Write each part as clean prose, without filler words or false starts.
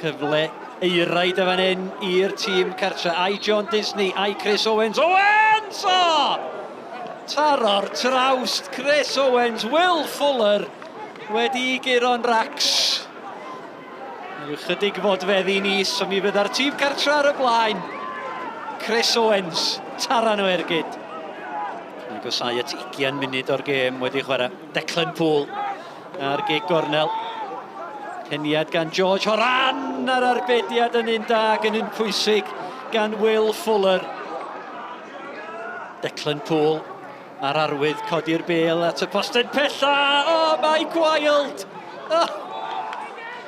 Cyfle eiraid y fan hyn i'r tîm cartre. Ai John Disney, ai Chris Owens. Owens! O! Taro'r trawst, Chris Owens, Will Fuller wedi guro'n racs. Rhyw chydig fodfeddi'n is, ond mi fydda'r tîm cartre ar y blaen. Chris Owens, taran o ergyd. Agosau at 20 munud o'r gêm wedi chwarae. Declan Poole ar gig gornel. Peniad gan George Horan a'r arbediad yn un da ac yn un pwysig gan Will Fuller. Declan Poole a'r arwydd codi'r bel at y postyn pella. O, oh, Mike Wild! Oh.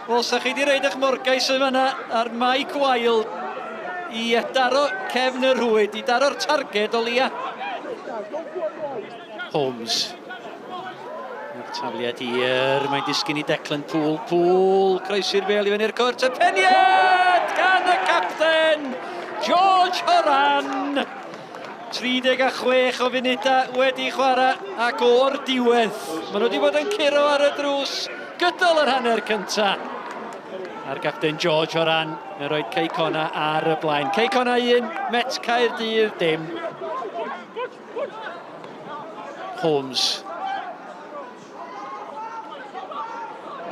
Wel, sa chi wedi rhaid eich morgais yn fanna ar Mike Wild i daro cefn y rhwyd, i daro'r targed o leia. Holmes. Mae'r tafliad hir, mae'n disgyn i Declan Poole. Poole, croesi'r bel i fyny'r cwrt, y peniad gan y capten, George Horan! 36 o funudau wedi chwarae ac o'r diwedd. Maen nhw wedi bod yn curo ar y drws gydol yr hanner cyntaf. A'r gapten George Horan yn rhoi Cei Connah ar y blaen. Cei Connah 1, Met Caerdydd dim. Holmes.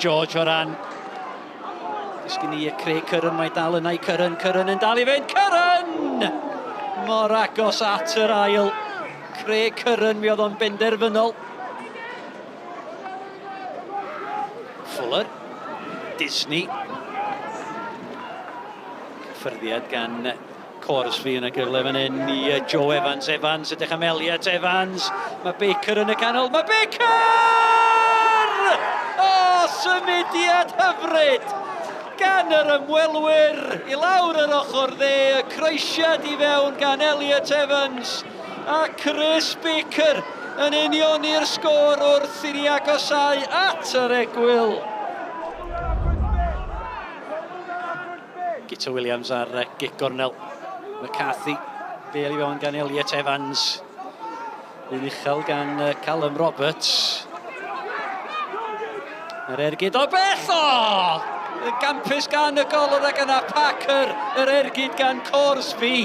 George Horan. Disgyn i Craig Curran, mae dal yna i Curran. Curran yn dal i fynd. Curran! Mor agos at yr ail. Craig Curran, mi oedd o'n benderfynol. Fuller. Disney. Cyffyrddiad gan Corsby yn y gyfle fan hyn i Joe Evans. Evans, ydych am Elliot Evans. Mae Baker yn y canol. Mae Baker! O, oh, symudiad hyfryd! Gan yr ymwelwyr i lawr yr ochr dde, y croesiad i fewn gan Elliot Evans a Chris Baker yn unioni'r sgôr wrth i ni agosau at yr egwyl. Guto Williams ar gic gornel. McCarthy, bel i fewn gan Elliot Evans. Un uchel gan Callum Roberts. Yr ergyd o bell o! Y gampus gan y golwr ac yna Parker, yr ergyd gan Corsby.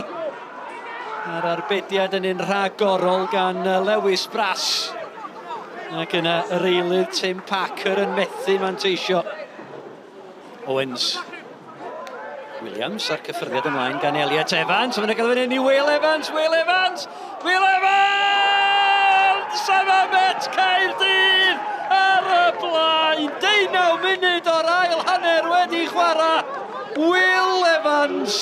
A'r arbediad yn un rhagorol gan Lewis Brass. Ac yna yr eilydd Tim Parker yn methu manteisio. Owens. Williams a'r cyffyrddiad ymlaen gan Elliot Evans. Mae'n gael fyny i Will Evans, Will Evans, Will Evans! A mae Met Caerdydd ar y blaen. 19 munud o'r ail hanner wedi chwarae. Will Evans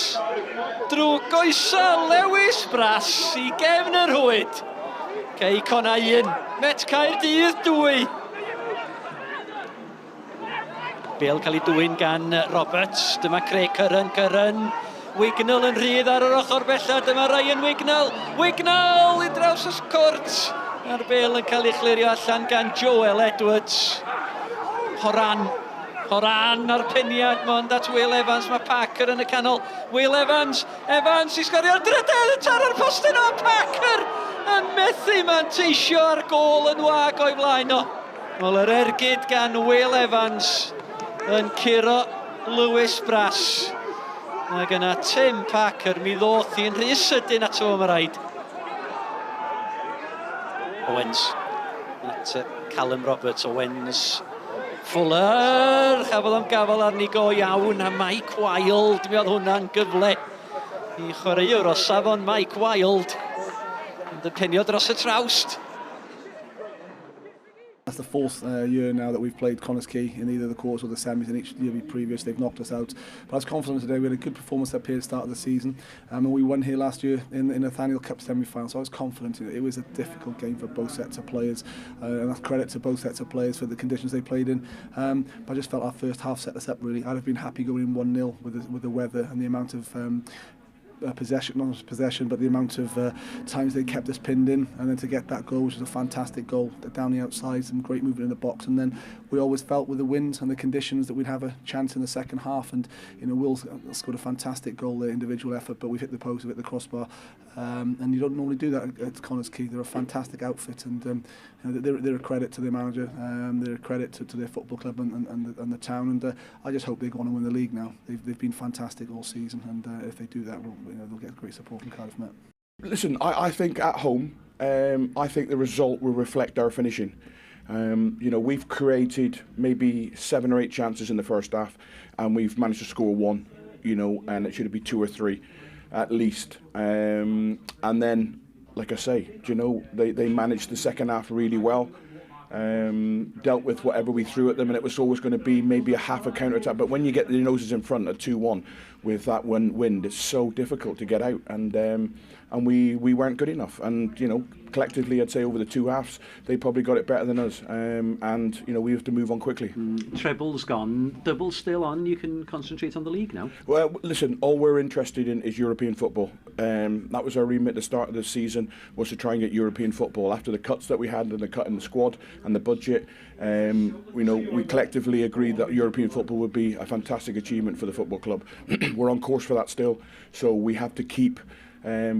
drwy goesa Lewis Brass i gefn y rhwyd. Cei Connah 1, Met Caerdydd 2. Bale cael ei dwyn gan Roberts. Dyma Craig Curran, Curran. Wignall yn rhydd ar yr ochr bella. Dyma Ryan Wignall. Wignall i draws y cwrt. A'r bel yn cael ei chlirio allan gan Joel Edwards. Horan. Horan a'r peniad mond at Will Evans. Mae Parker yn y canol. Will Evans. Evans i sgorio'r drydedd. Taro'r postyn o Parker yn methu manteisio ar gôl yn wag o'i flaen o. Wel, yr ergyd gan Will Evans yn curo Lewis Brass. Ac yna Tim Parker, mi ddoth hi'n rhy sydyn ato fo, mae rhaid. Owens at Callum Roberts, Owens Fuller, chafodd am gafel arni go iawn, a Mike Wild, mi oedd hwnna'n gyfle i chwaraewr o safon Mike Wild, ond yn penio dros y trawst. That's the fourth year now that we've played Connah's Quay in either the quarters or the semis, and each year previous they've knocked us out. But I was confident today. We had a good performance up here at the start of the season, and we won here last year in the Nathaniel Cup semi-final, so I was confident. It was a difficult game for both sets of players, and that's credit to both sets of players for the conditions they played in. But I just felt our first half set us up really. I'd have been happy going in 1-0 with the weather and the amount of possession, not just possession, but the amount of times they kept us pinned in, and then to get that goal, which was a fantastic goal down the outside, some great movement in the box, and then we always felt with the wind and the conditions that we'd have a chance in the second half, and you know, Will scored a fantastic goal there, individual effort, but we've hit the post, we've hit the crossbar, and you don't normally do that at Connah's Quay. They're a fantastic outfit, and you know, they're a credit to their manager, they're a credit to their football club and the town, and I just hope they go on and win the league now. They've been fantastic all season, and if they do that, well, you know, they'll get great support from Cardiff Met. Listen, I think at home, I think the result will reflect our finishing. You know, we've created maybe 7 or 8 chances in the first half, and we've managed to score 1, you know, and it should be 2 or 3 at least. And then, like I say, do you know, they managed the second half really well. Dealt with whatever we threw at them, and it was always going to be maybe a half a counter-attack, but when you get the noses in front at 2-1 with that one wind, it's so difficult to get out, and we weren't good enough, and you know, collectively I'd say over the 2 halves they probably got it better than us, and you know, we have to move on quickly. Treble's gone, double's still on, you can concentrate on the league now. Well, listen, all we're interested in is European football. That was our remit at the start of the season, was to try and get European football. After the cuts that we had and the cut in the squad and the budget, you know, we collectively agreed that European football would be a fantastic achievement for the football club. We're on course for that still, so we have to keep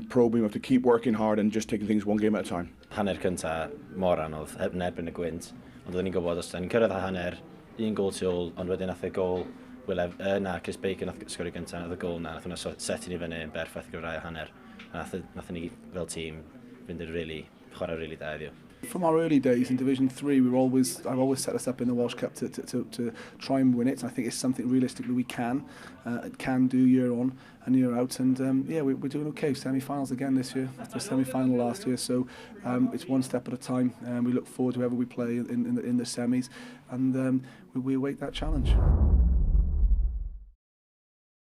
probing, we have to keep working hard and just taking things one game at a time. Hanner cynta mor anodd, yn erbyn y gwynt, ond oedden ni'n gwybod os ni'n cyrraedd hanner, un gôl tu ôl, ond wedyn nath y gôl, na, Chris Baker nath sgorio gynta, nath y gôl na, nath hwnna set i ni fyny yn berffaith gyda'r ail hanner, a nath ni fel tîm fynd yn really, chwarae really da heddiw. From our early days in Division 3, I've always set us up in the Welsh Cup to try and win it. I think it's something realistically we can do year on and year out. And yeah, we're doing okay. Semi-finals again this year, after a semi-final last year. So it's one step at a time, and we look forward to whoever we play in the semis, and we await that challenge.